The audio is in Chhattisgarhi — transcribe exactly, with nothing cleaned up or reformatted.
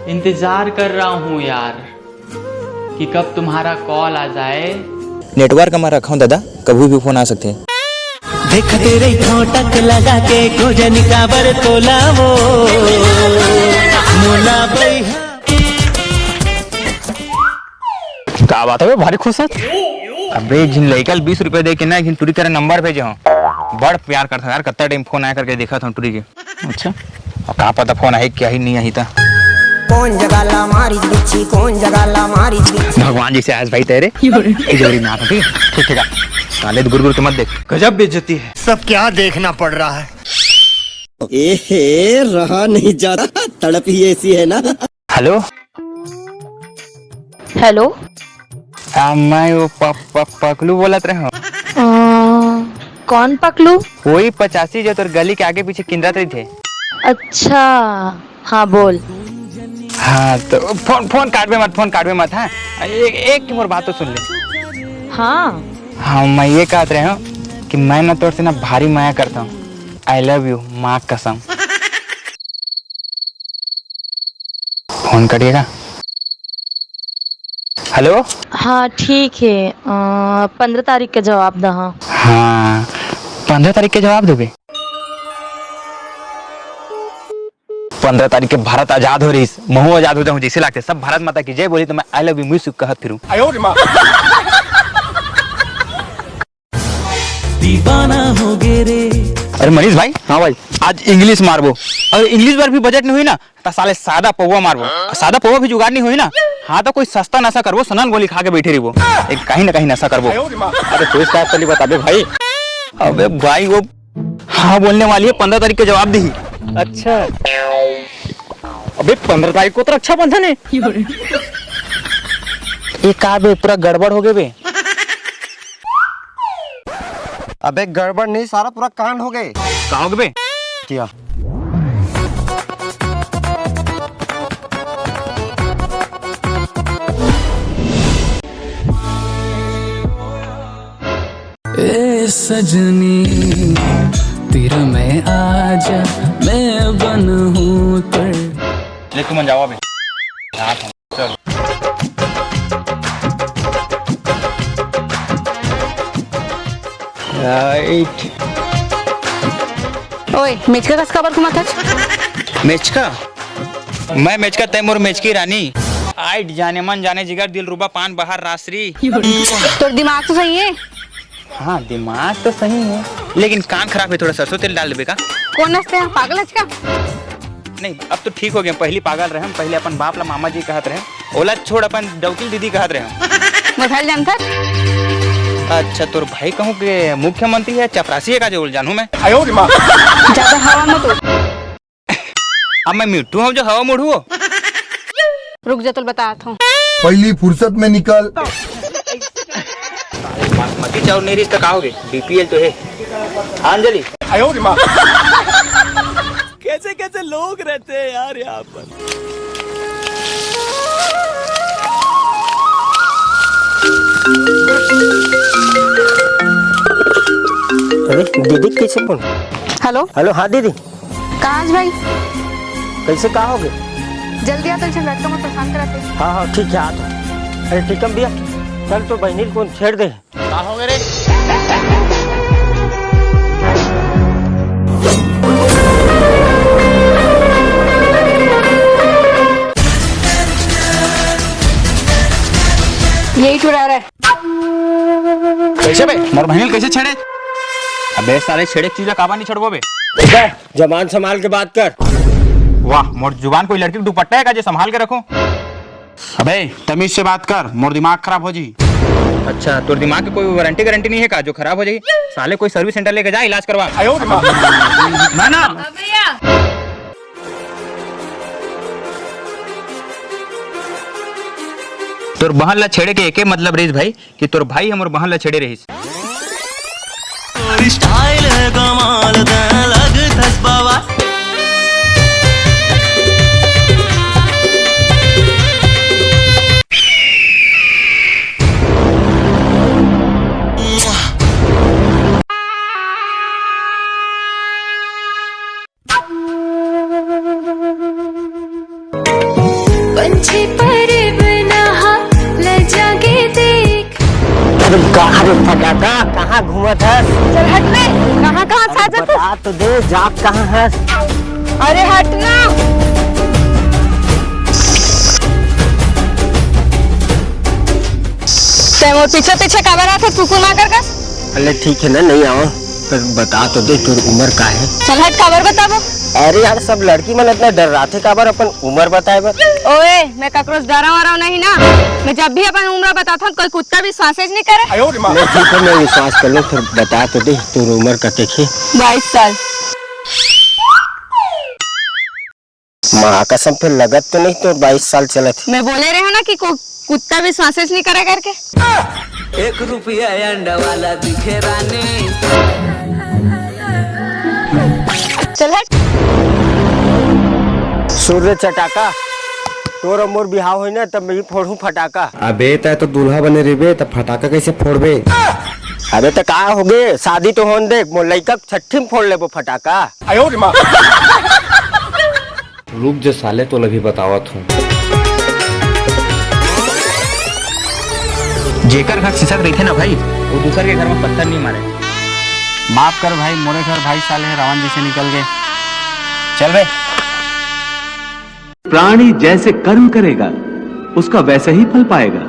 इंतजार कर रहा हूँ यार, कि कब तुम्हारा कॉल आ जाए। नेटवर्क म रखव दादा, कभी भी फोन आ सकथे। देखते रहिथों टक लगा के, खोजन काबर तोला वो, मोला बइहा। का बात हे, भारी खुश हस? अबे, एक झिन लइका ल बीस रुपया दे के ना, एक झिन टुरी करा नंबर भेजे हंव। बड़ प्यार करथंव यार, कत्ता टाइम फोन आय करके देखत हंव टुरी के। अच्छा, अब का पता फोन आही कि आही, नहीं आही त। कौन जगह ला मारिस बिच्छी, कौन जगह ला मारिस बिच्छी। भगवान जी से आयस भाई तेरे। ए जोरी ना, ठीक, ठीक, ठीक हे। साले गुर गुर के मत देख। गजब बेइज्जती है। सब क्या देखना पड़ रहा है। ए हे, रहा नहीं जाता, तड़प ही ऐसी है ना। हेलो। हेलो। आ, मैं वो प-, प-, पकलू बोलत रहेंव। अ, कौन पकलू? वही पचासी जो तोर गली के आगे पीछे किंदरत रहिथे। अच्छा, हाँ बोल। हाँ तो फोन, फोन काटबे मत, फोन काटबे मत, हाँ। एक, एक ठो मोर बात तो सुन ले। हाँ। हाँ, मैं ये कहत रहेंव कि मैं ना तोर से ना भारी मया करथंव। I love you, माँ कसम। फोन कट गे का? हेलो? हाँ, ठीक हे। अ, पंद्रह तारीख के जवाब दहा। हाँ, पंद्रह तारीख के जवाब देबे? पंद्रह तारीख के भारत आजाद होय रहिस, महूं आजाद हो जाहूं जइसे लागथे। सब भारत माता की जय बोलही त मैं I love you, miss you कहत फिरूं। दीवाना हो गे रे। अरे मनीष भाई। हाँ भाई। आज English मारबो, अउ English बर भी बजट नइ होही ना, त साले सादा पौवा मारबो। अउ सादा पौवा भी जुगाड़ नइ होही ना, हाँ, त कोई सस्ता नशा करबो, सनन गोली खा के बइठे रहिबो। एक कहीं ना कहीं नशा करबो। अरे तू इसका पहले बताबे भाई। अबे भाई, वो हाँ बोलने वाली हे, पंद्रह तारीख के जवाब दिही। अच्छा। अबे पंद्रह तारीख को तो रक्षाबंधन हे। ये का बे, पूरा गड़बड़ हो गे बे। अबे गड़बड़ नहीं, सारा पूरा कांड हो गे। का हो गे बे? क्या? ए सजनी, तीर में आजा, मैं बनहूँ तर। ले तुमन जावा बे। चल। राइट। ओए, मेचका कस काबर घुमाथस? मेचका? मैं मेचका, तै मोर मेचकी रानी। आइट जाने मन जाने जिगर दिलरुबा पान बहार रासरी। तोर दिमाग तो सही हे। हाँ, दिमाग तो सही हे, लेकिन कान खराब हे, थोड़ा सरसों तेल डाल देबे का? कोन हस तैं, पागल हस का? नहीं, अब तो ठीक हो गे, पहली पागल रहेंव, पहली अपन बाप ला मामा जी कहत रहेंव, ओला छोड़ अपन डौकी ल दीदी कहत रहेंव। मोर भाई ल जानथस? अच्छा, तोर भाई कहूँ के मुख्यमंत्री हे, चपरासी हे का जो जानहूँ मैं? जादा हवा मत उड़। अब मैं मिट्ठू हूँ जो हवा में उड़हूँ? रुक जा, तोला बतात हूँ। पहली फुर्सत में निकल। बासमती चाउर नहीं रिहिस त का हो गे? बीपीएल तो हे। हाँ, अंजलि। कैसे कैसे लोग रहते हैं यार यहाँ पर। अरे दीदी, कैसे फोन? हेलो। हेलो, हाँ दीदी। कहाँ आज भाई? कैसे, का हो गे? जल्दी आ, तो इसे लड़का मन परेशान कराथे। हाँ, हाँ, ठीक हे, आत हूँ। अरे टीकम भैया, कल तो बहिनी ल कोन छेड़ दे। का हो गे रे? यही टुरा रहा है। कैसे बे? मोर बहिनी ल कैसे छेड़े? अबे साले, छेड़े के चीज ला काबर नहीं छेड़बो बे? बे, जबान संभाल के बात कर। वाह, मोर जुबान कोई लड़की के दुपट्टा हे का जे संभाल के रखूं? अबे, तमीज से बात कर, मोर दिमाग खराब हो जी। अच्छा, तोर दिमाग के कोई वारंटी गारंटी नहीं हे का जो खराब हो जाही? साले, कोई सर्विस सेंटर लेके जा, इलाज करवा। ना, ना। भैया। तोर बहन ला छेड़े के एके मतलब रहिस भाई, कि तोर भाई हमर बहन ला छेड़े रहिस। स्टाइल हे कमाल, तैं लगथस बवाल। अरे कहाँ रे फटाका, कहाँ घूमत हस? चल हट रे, कहाँ कहाँ साजत हस? बता तो दे, जात कहाँ हस? अरे हट ना। तैं मोर पीछे पीछे काबर आथस, कुकुर माकर कस? अरे ठीक है ना, नहीं आवा, पर बता तो दे, तोर उम्र का है? चल हट, काबर बताबो? अरे यार, सब लड़की मन इतना डर्राथे काबर अपन उम्र बताए बर? ओए, मैं ककरो से डरा वरा नहीं ना। मैं जब भी अपन उम्र बताथंव, कोई कुत्ता विश्वास नहीं करे। मैं ठीक है, मैं विश्वास कर लूँ, फिर बता तो दे, तोर उम्र कतेक हे? बाईस साल। माँ कसम, फिर लगत तो नहीं तोर बाईस साल चलत हे। मैं बोले रहे ना कि को कुत्ता विश्वास नहीं करे करके। एक रुपया अंडा वाला दिखे रानी। चल हट। सुन रे चटाका, तोर अउ मोर बिहाव होई ना, तब मैं फोड़हूँ फटाका। अबे तैं तो दूल्हा बने रहिबे, तब फटाका कैसे फोड़बे? अबे त का होगे, शादी तो होन दे, मोर लइका के छट्ठी में फोड़ लेबो फटाका। रुक जा साले, तोला भी बतावत हूँ। जेकर घर सिसक रहिथे ना भाई, वो दूसर के घर में पत्थर नहीं मारे। माफ कर भाई, मोरे घर भाई साले रावण जैसे निकल गए। चल बे। प्राणी जैसे कर्म करेगा, उसका वैसा ही फल पाएगा।